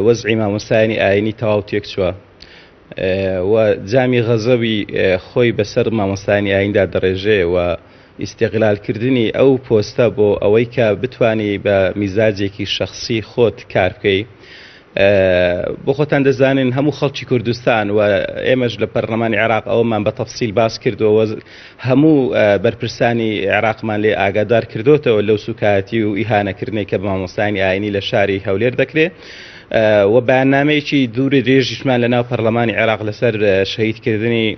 وەزعی مامۆستایانی ئاینی تەواو تێکچووە و جامی غەزەبی خۆی بەسەر مامۆستایانی ئایندا دەڕێژێ و ئیستیغلالکردنی ئەو پۆستە بۆ ئەوەی کە بتانی بە میزاجێکی شەخسی خۆت کار بکەی. بۆ خۆتان دەزانن هەموو خەڵکی کوردستان و ئێمەش لە پەرلەمانی عێراق ئەوەمان بە تەفسیل باس کردەوە، هەموو بەرپرسانی عێراقمان لێ ئاگادار کردوتەوە لەو سوکایەتی و ئیهانەکردنێک کە بە مامۆستایانی ئاینی لە شاری هەولێر دەکرێت و بەیاننامەیەکی دوور درێژیشمان لە ناو پەرلەمانی عێراق لەسەر شەهیدکردنی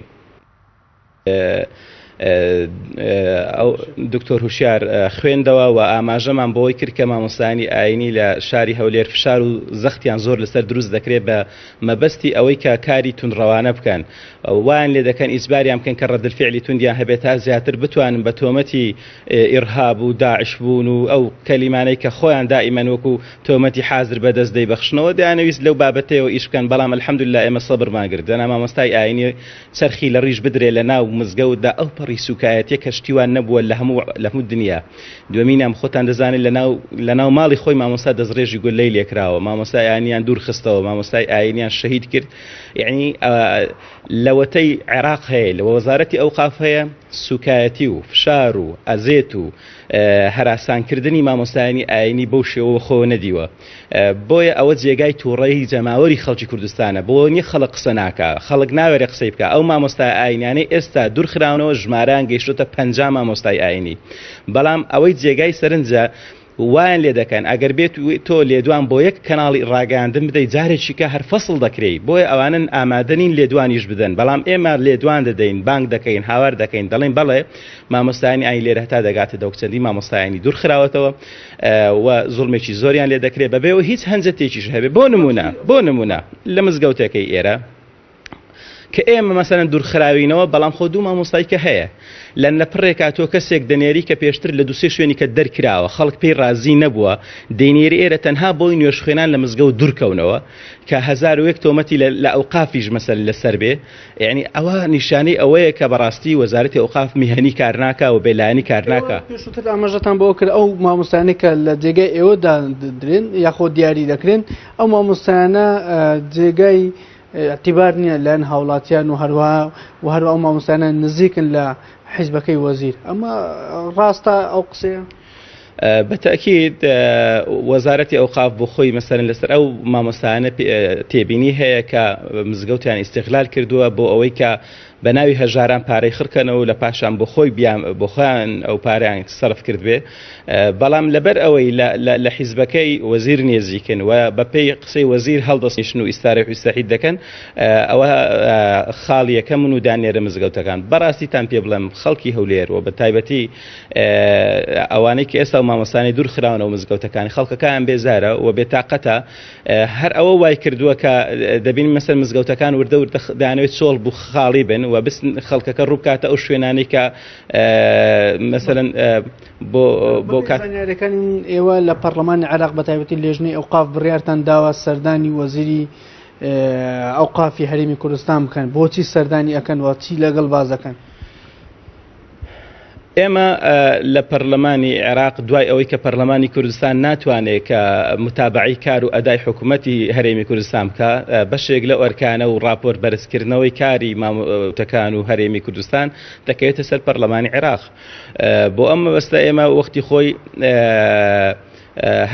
ئەو دکتۆر هوشیار خوێندەوە و ئاماژەمان بۆی کرد کە مامۆستایانی ئاینی لە شاری هەولێر فشار و زەختیان زۆر لەسەر دروست دەکرێت بە مەبەستی ئەوەی کە کاری توندڕەوانە بکەن، وایان لێ دەکەن ئیجباریان بکەن کە ڕەدلفعلی توندیان هەبێت تا زیاتر بتوانن بە تۆمەتی ئیرهاب و داعش بوون و ئەو کەلیمانەی کە خۆیان دائیمەن وەکو تۆمەتی حازر بەدەست دەیبەخشنەوە دەیانەویست لەو بابەتەیەوە ئیش بکەن، بەڵام الحمدللە ئێمە سەبرمان گرت دەنا مامۆستای ئاینی چەرخی لە ڕیش بدرێ لە ناو مزگەوتدا ئەو پەڕی سوکایەتیە کە شتی وا نەبووە لە هەموو لە هەموو دنیا. دووەمینیان خۆتان دەزانن لە ناو لە ناو ماڵی خۆی مامۆستا دەستڕێژی گوللەی لێکراوە، مامۆستای ئاینیان دوور خستەوە، مامۆستای ئاینیان شەهید کرد، یەعنی لەوەتەی عێراق هەیە لە وەزارەتی ئەوقاف هەیە سوکایەتی و فشار و ئەزێت و هەراسانکردنی مامۆستایانی ئاینی بەو شێوە خۆوە نەدیوە. بۆیە ئەوە جێگای توڕەیی جەماوەری خەڵکی کوردستانە، بۆ نیە خەڵک قسە ناکا، خەڵک ناوێرێ قسەی بکا، ئەو مامۆستا ئاینیانەی ئێستا دوورخراونەوە ژمارەیان گەیشتۆتە 50 مامۆستای ئاینی، بەڵام ئەوەی جێگای سەرنجە وایان لێ دەکەن ئەگەر بێت تۆ لێدوان بۆ یەک کەناڵی ڕاگەیاندن بدەی جارێکیکە هەر فەسڵ دەکرێی، بۆیە ئەوانن ئامادە نین لێدوانیش بدەن، بەڵام ئێمە لێدوان دەدەین، بانگ دەکەین، هاوار دەکەین، دەڵێین بەڵێ مامۆستایانی ئاین لێرە هەتا دەگاتە دەوک چەندین مامۆستای ئاینی دوورخراوەتەوە و زوڵمێکی زۆریان لێ دەکرێت بەبێ و هیچ هەنجەتێکیش هەبێ. بۆ نمونە بۆ نمونە لە مزگەوتەکەی ئێرە کە ئێمە مەسەلەن دوورخراوینەوە، بەڵام خۆ دوو مامۆستای کە هەیە لە نەپڕێکا تۆ کەسێک دەنێری کە پێشتر لە دووسێ شوێنی کە دەرکراوە خەڵک پێی ڕازی نەبووە دەینێری ئێرە تەنها بۆی نوێژخوێنان لە مزگەوت دوورکەونەوە کە 1001 تۆمەتی لە ئەوقافیش مەسەل لەسەر بێ. یەعنی ئەوە نیشانەی ئەوەیە کە بەڕاستی وەزارەتی ئەوقاف میهەنی کار ناکا و بێلایەنی کار ناکا. پێشووتر ئاماژەتان بەوە کرد ئەو مامۆستایانەی کە لە جێگای ئێوە دادرێن یاخۆ دیاری دەکرێن ئەو مامۆستایانە جێگای اعتبار نییە لایەن هاوڵاتیان و هەروەها و هەروە ئەو مامۆستایانە نزیکن لە حیزبەکەی وەزیر، ئەمە ڕاستە ئەو قسەیە؟ بە تەئکید وەزارەتی ئەوقاف بۆ خۆی مەسەلەن لەسەر ئەو مامۆستایانە تێبینی هەیە کە مزگەوتیان ئیستیغلال کردووە بۆ ئەوەی کە بە ناوی هەژاران پارەی خڕکەنەوە و لە پاشان بۆ خۆی بیان بۆ خۆیان ئەو پارەیان سەرف کردبێ، بەڵام لەبەر ئەوەی لە حیزبەکەی وەزیر نێزیکن و بەپێی قسەی وەزیر هەڵدەستن و ئیستارەی حویستەحید دەکەن ئەوە خاڵ یەکەمن و دانێرە مزگەوتەکان. بەڕاستیتان پێ بڵێم خەڵکی هەولێر و بە تایبەتی ئەوانەی کە ئێستا و مامۆستانی دوور خراونەوە مزگەوتەکانی خەڵکەکان بێزارە و بێتاقەتە. هەر ئەوە وای کردووە کە دەبین مەسەر مزگەوتەکان وردە وردە دانەوێت چۆڵ بوو خاڵی بن و بسن خەڵکەکە ڕووبکاتە ئەو شوێنانەی کە مەسەلەن بۆ بۆ کات زانیاریەکانی ئێوە لە پەرلەمانی عێراق بە تایبەتی لێژنەی ئەوقاف بڕیارتان داوە سەردانی وەزیری ئەوقافی هەرێمی کوردستان بکەن، بۆچی سەردانی ئەکەن و چی لەگەڵ باز دەکەن؟ ئێمە لە پەرلەمانی عێراق دوای ئەوەی کە پەرلەمانی کوردستان ناتوانێت کە متابعی کار و ئەدای حکوومەتی هەرێمی کوردستان بکە، بەشێک لەو ئەرکانە و راپۆرت بەرزکردنەوەی کاری مامۆتەکان و هەرێمی کوردستان دەکەوێتە سەر پەرلەمانی عێراق. بۆ ئەم مەبەستە ئێمە وەختی خۆی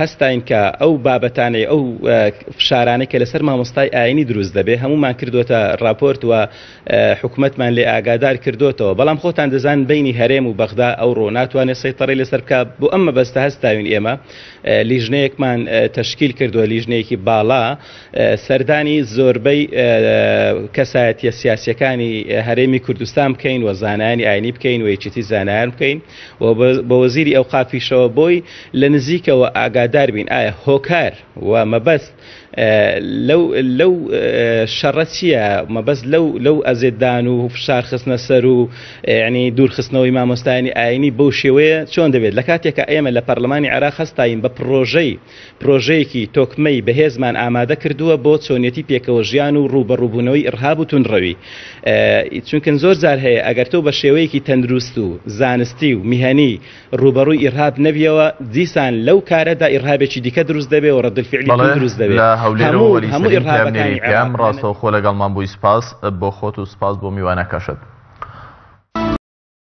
هەستاین کە ئەو بابەتانەی ئەو فشارانەی کە لەسەر مامۆستای ئاینی دروست دەبێ هەمومان کردوێتە راپۆرت و حکومەتمان لێ ئاگادار کردوێتەوە، بەڵام خۆتان دەزان بینی هەرێم و بەغدا ئەوڕۆ ناتوانێت سەیتەڕی لەسەر بکە. بۆ ئەم مەبەستە هەستاوین ئێمە لیژنەیەکمان تەشکیل کردووە، لیژنەیەکی باڵا سەردانی زۆربەی کەسایەتیە سیاسیەکانی هەرێمی کوردستان بکەین و زانایانی ئاینی بکەین و یەکێتی زانایان بکەین و بە وەزیری ئەوقافیشەوە بۆی لە نزیکەوە ئاگادار بین ئایا هۆکار و مەبەست لەو لەو شەڕە چییە، مەبەست لەو لەو ئەزێتدان و فشار خستنە سەر و یعنی دوورخستنەوەی مامۆستایانی ئاینی بەو شێوەیە چۆن دەبێت لە کاتێکا ئێمە لە پەرلەمانی عێراق هەستاین بە پڕۆژەی پرۆژەیەکی تۆکمەی بەهێزمان ئامادە کردووە بۆ چۆنیەتی پێکەوە ژیان و ڕووبەڕووبوونەوەی ئیڕهاب و توندڕەوی. چونکن زۆر جار هەیە ئەگەر تۆ بە شێوەیەکی تەندروست و زانستی و میهەنی ڕووبەڕووی ئیڕهاب نەبیەوە دیسان لەو کار. کارەدا ئیرهابێکی دیکە دروست دەبێ و رد الفعلی توند دروست دەبێ. لە هەولێرەوە هەموو وەلی هەموو سەلیم ئیرهابەکانی پەیامنێری پەیام عێراق ڕاستەوخۆ لەگەڵمان بووی سپاس بۆ خۆت و سپاس بۆ میوانەکەشت.